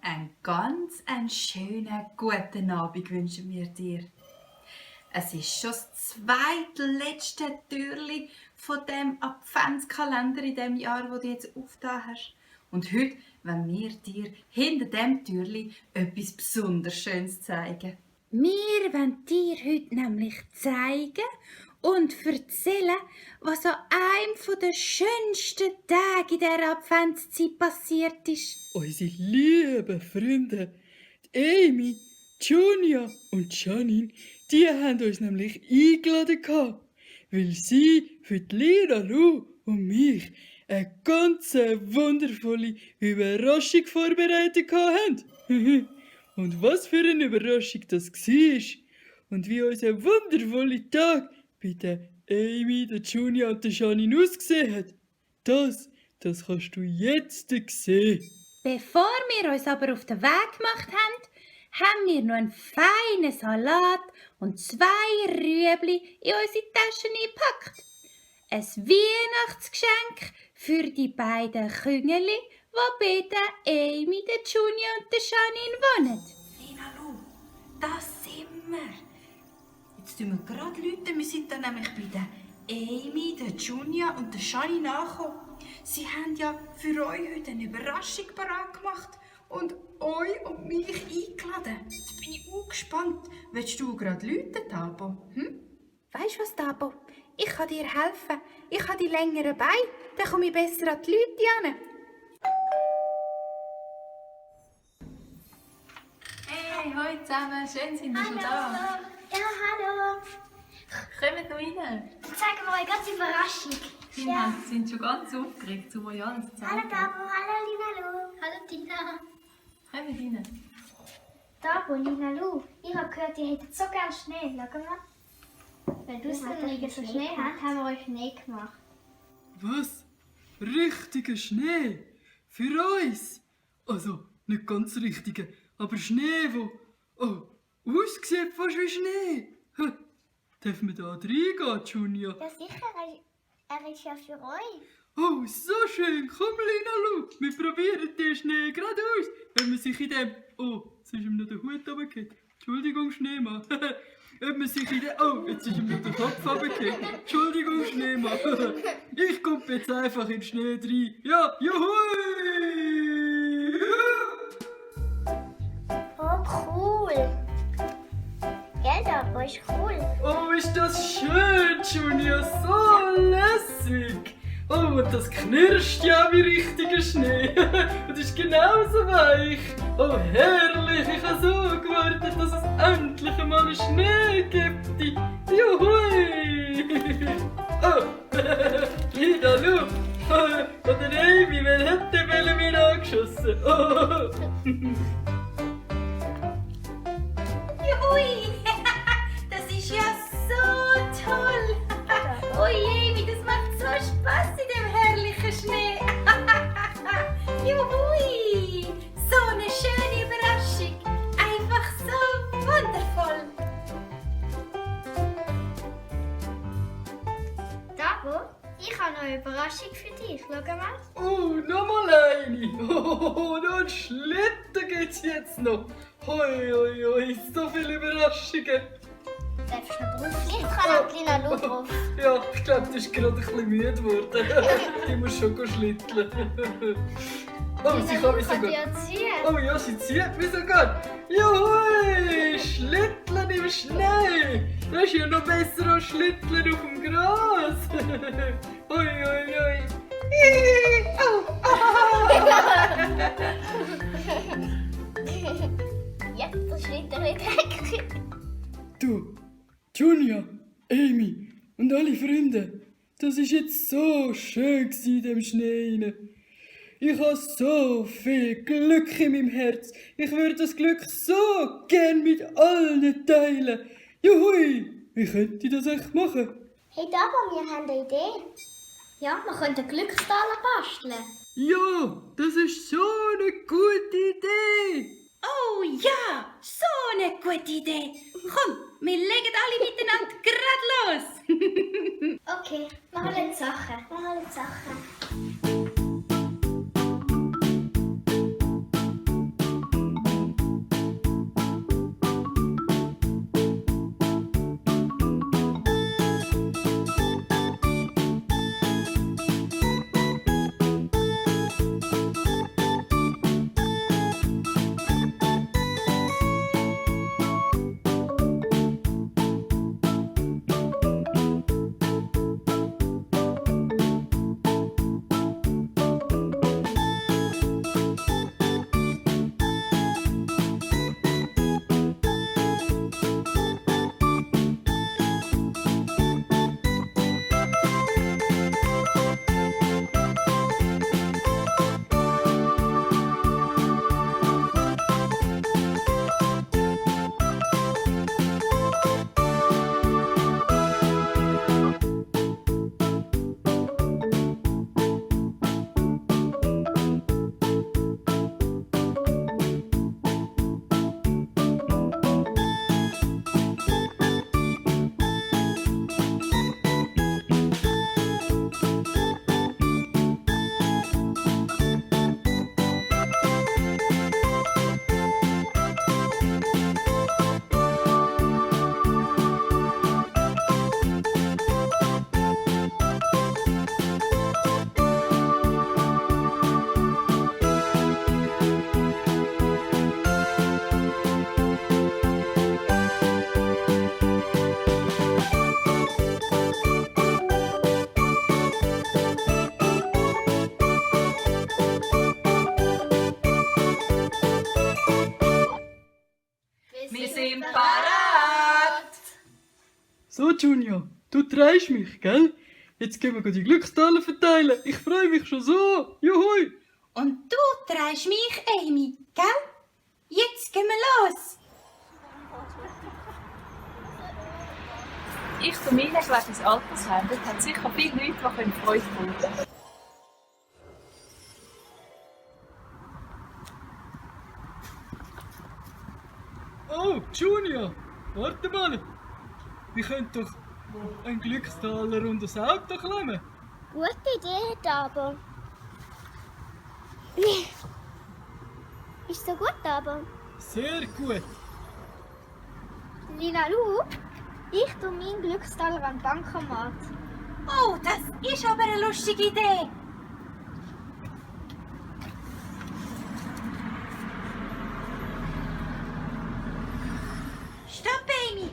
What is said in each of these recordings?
Einen schönen guten Abend wünschen wir dir. Es ist schon das zweitletzte Türchen von dem Adventskalender in dem Jahr, wo du jetzt aufgetan hast. Und heute wollen wir dir hinter dem Türchen etwas besonders Schönes zeigen. Wir wollen dir heute nämlich zeigen und erzählen, was an einem der schönsten Tage in dieser Adventszeit passiert ist. Unsere lieben Freunde, die Amy, Junia und Janine, die haben uns nämlich eingeladen gehabt, weil sie für die Lina, Lu und mich eine ganz wundervolle Überraschung vorbereitet haben. Und was für eine Überraschung das war und wie unser wundervoller Tag bei der Amy, der Junia und der Janine ausgesehen hat, das kannst du jetzt sehen. Bevor wir uns aber auf den Weg gemacht haben wir noch einen feinen Salat und 2 Rüebli in unsere Taschen eingepackt. Ein Weihnachtsgeschenk für die beiden Küngeli, die bei der Amy, der Junia und der Janine wohnen. Lina, Lu, das sind wir. Jetzt tun wir gerade läuten. Wir sind dann nämlich bei der Amy, der Junia und der Janine angekommen. Sie haben ja für euch heute eine Überraschung parat gemacht und euch und mich eingeladen. Jetzt bin ich auch gespannt. Willst du gerade läuten, Tabo? Weisst du was, Tabo? Ich kann dir helfen. Ich habe die längeren Beine. Dann komme ich besser an die Leute ran. Hey, hallo zusammen. Schön, sind ihr schon da. Ja, hallo. Kommt noch rein. Dann zeigen wir euch ganz Überraschung. Wir sind schon ganz aufgeregt, um euch alles zu Hallo zeigen. Dabo, hallo Lina Lu. Hallo Tina. Kommt rein. Dabo, Lina Lu, ich habe gehört, ihr hättet so gerne Schnee. Schau mal. Weil du so Schnee habt, haben wir euch Schnee gemacht. Was? Richtiger Schnee? Für uns? Also, nicht ganz richtiger, aber Schnee, wo aussieht fast wie Schnee. Dürfen wir da reingehen, Junia? Ja sicher, er ist ja für euch. Oh, so schön. Komm, Lina, Lu. Wir probieren den Schnee gerade aus. Wenn man sich in dem... Oh, jetzt ist ihm noch der Hut runtergefallen. Entschuldigung, Schneemann. Wenn man sich in dem... Oh, jetzt ist ihm noch der Kopf runtergefallen. Entschuldigung, Schneemann. Ich komme jetzt einfach in den Schnee rein. Ja, juhui! Oh, cool. Gell, Dabo, ist cool. Oh, ist das schön, Junia. So lässig. Oh, und das knirscht ja wie richtiger Schnee. Und ist genauso weich. Oh, herrlich. Ich habe so gewartet, dass es endlich einmal Schnee gibt. Juhui. Oh, Lina, Lu. Oder Amy, wer hätte mir angeschossen? Oh. Juhui! Das ist ja so toll! Oh Amy, das macht so Spaß in dem herrlichen Schnee! Juhui! So eine schöne Überraschung! Einfach so wundervoll! Dabo, ich habe noch eine Überraschung für dich. Schau mal. Oh, nochmal eine! Oh, noch einen Schlitten gibt's jetzt noch! Hoi, hoi, hoi, so viele Überraschungen! Darfst du noch drauf? Ich kann auch Lina Lu drauf. Ja, ich glaube, du bist gerade ein bisschen müde geworden. Ich muss schon schlitteln. Oh, sie kann mich sogar... dir ziehen. Oh ja, sie zieht mich sogar! Juhui! Schlitteln im Schnee! Das ist ja noch besser als Schlitteln auf dem Gras! Ui, ui, ui! Jetzt ist wieder weg. Du, Junia, Amy und alle Freunde, das ist jetzt so schön in dem Schnee rein. Ich habe so viel Glück in meinem Herz. Ich würde das Glück so gern mit allen teilen. Juhui, wie könnte ich das echt machen? Hey Dabo, wir haben eine Idee. Ja, wir können einen Glückstaler basteln. Ja, das ist so eine gute Idee. Oh ja, so eine gute Idee! Komm, wir legen alle miteinander gerade los! Okay, machen wir die Sachen. Machen wir die Sachen. So, Junior, du trägst mich, gell? Jetzt gehen wir die Glückstaler verteilen. Ich freue mich schon so. Juhui! Und du trägst mich, Amy, gell? Jetzt gehen wir los. Ich zu mir wegen des Altersheim. Dort hat sicher viele Leute, die Freude haben können. Oh, Junior, warte mal. Wir können doch einen Glückstaler unter das Auto klemmen. Gute Idee, aber. Ist so gut, aber. Sehr gut. Lina Lu, ich tue meinen Glückstaler am Bankomat. Oh, das ist aber eine lustige Idee. Stopp, Amy.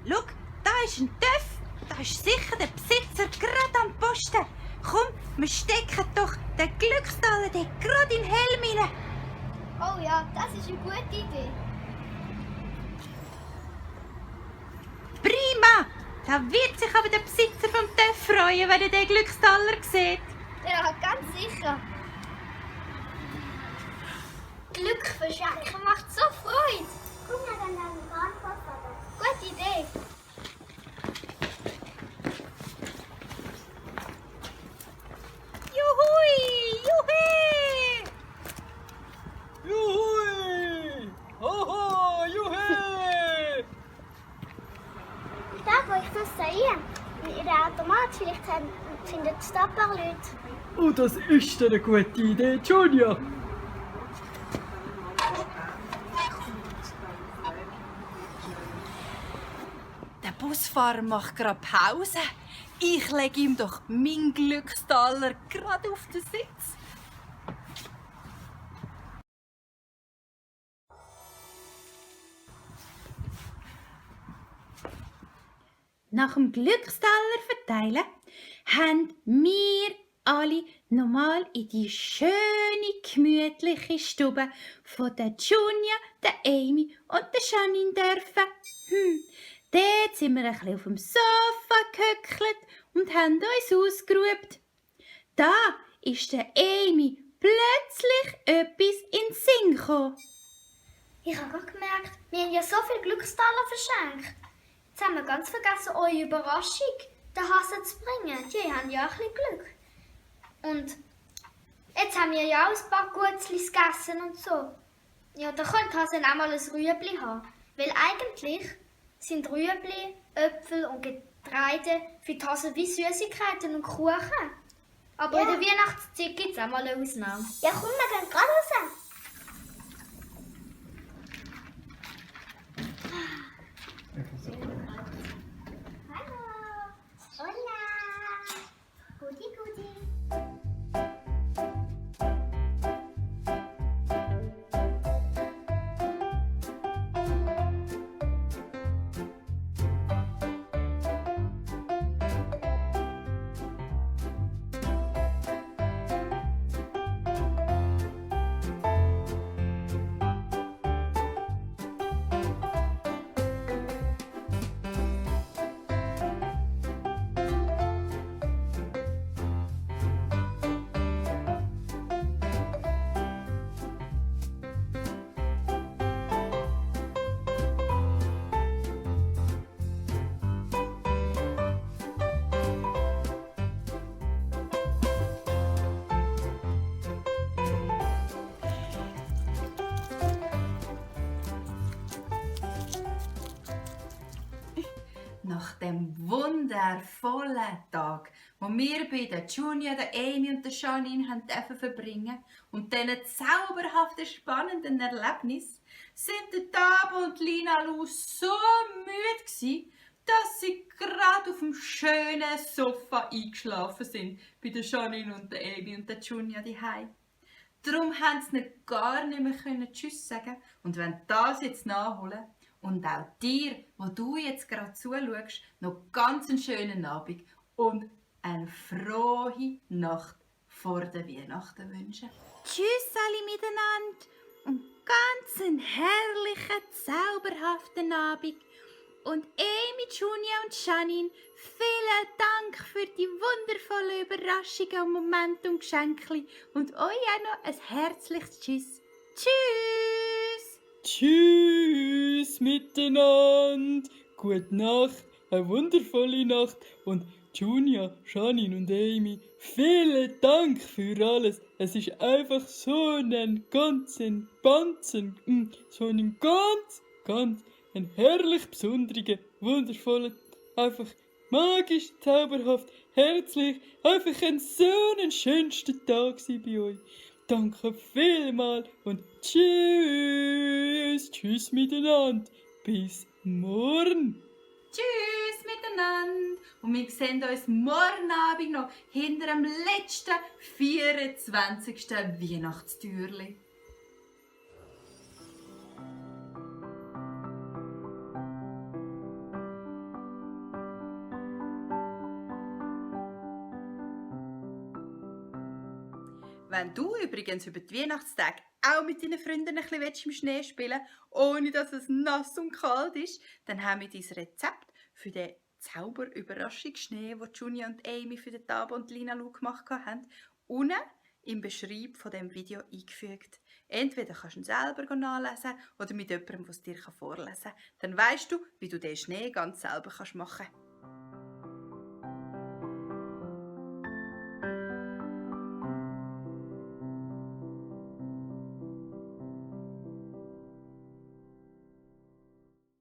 Schau, da ist ein Töff. Da ist sicher der Besitzer gerade am Posten. Komm, wir stecken doch den Glückstaler dort gerade in den Helm rein. Oh ja, das ist eine gute Idee. Prima! Da wird sich aber der Besitzer vom Töff freuen, wenn er den Glückstaler sieht. Ja, ganz sicher. Glück verschenken macht so Freude. Guck mal dann an den Bahnhof. Gute Idee. Juhui! Juhu! Juhui! Hoho, juhe! Da, wo ich das sehe, in der Automat, vielleicht findet es da ein paar Leute. Oh, das ist eine gute Idee, Junior. Der Busfahrer macht gerade Pause. Ich lege ihm doch meinen Glückstaler gerade auf den Sitz. Nach dem Glückstaler verteilen haben wir alle nochmal in die schöne, gemütliche Stube von der Junia, der Amy und der Janine dürfen. Dort sind wir ein bisschen auf dem Sofa gehöckelt und haben uns ausgeruht. Da ist der Amy plötzlich etwas in den Sinn gekommen. Ich habe gerade gemerkt, wir haben ja so viele Glückstaler verschenkt. Jetzt haben wir ganz vergessen, eure Überraschung, den Hasen zu bringen. Die haben ja ein bisschen Glück. Und jetzt haben wir ja auch ein paar Gutzlis gegessen und so. Ja, da könnte Hasen auch mal ein Rüebli haben. Weil eigentlich sind Rüebli, Äpfel und Getreide für die Hasen wie Süßigkeiten und Kuchen. Aber in der Weihnachtszeit gibt es auch mal eine Ausnahme. Ja, komm, wir gehen gerade raus. Hallo. Hola. Guti, guti. Nach dem wundervollen Tag, wo wir bei der Junia, der Amy und der Janine haben verbringen und diesen zauberhaften, spannenden Erlebnis, sind der Tabo und Lina Lu so müde gsi, dass sie gerade auf dem schönen Sofa eingeschlafen sind bei der Janine und der Amy und der Junia daheim. Darum haben sie nicht gar nicht mehr Tschüss sagen und wollen das jetzt nachholen. Und auch dir, wo du jetzt gerade zuschaust, noch ganz einen schönen Abend und eine frohe Nacht vor der Weihnachten wünschen. Tschüss alle miteinander und ganz einen herrlichen, zauberhaften Abend. Und Amy, Junior und Janine, vielen Dank für die wundervollen Überraschungen und Momente und Geschenke. Und euch auch noch ein herzliches Tschüss. Tschüss! Tschüss miteinander. Gute Nacht, eine wundervolle Nacht. Und Junia, Janine und Amy, vielen Dank für alles. Es ist einfach so ein ein herrlich besonderer, wundervoller, einfach magisch, zauberhaft, herzlich, einfach ein schönster Tag gewesen bei euch. Danke vielmals und tschüss, tschüss miteinander, bis morgen. Tschüss miteinander. Und wir sehen uns morgen Abend noch hinter dem letzten 24. Weihnachtstürli. Wenn du übrigens über die Weihnachtstage auch mit deinen Freunden ein bisschen im Schnee spielen willst, ohne dass es nass und kalt ist, dann haben wir dein Rezept für den Zauber-Überraschungsschnee, den Junia und Amy für den Tabo und Lina Lu gemacht haben, unten im Beschreib von dem Video eingefügt. Entweder kannst du ihn selber nachlesen oder mit jemandem, der es dir vorlesen kann. Dann weisst du, wie du den Schnee ganz selber machen kannst.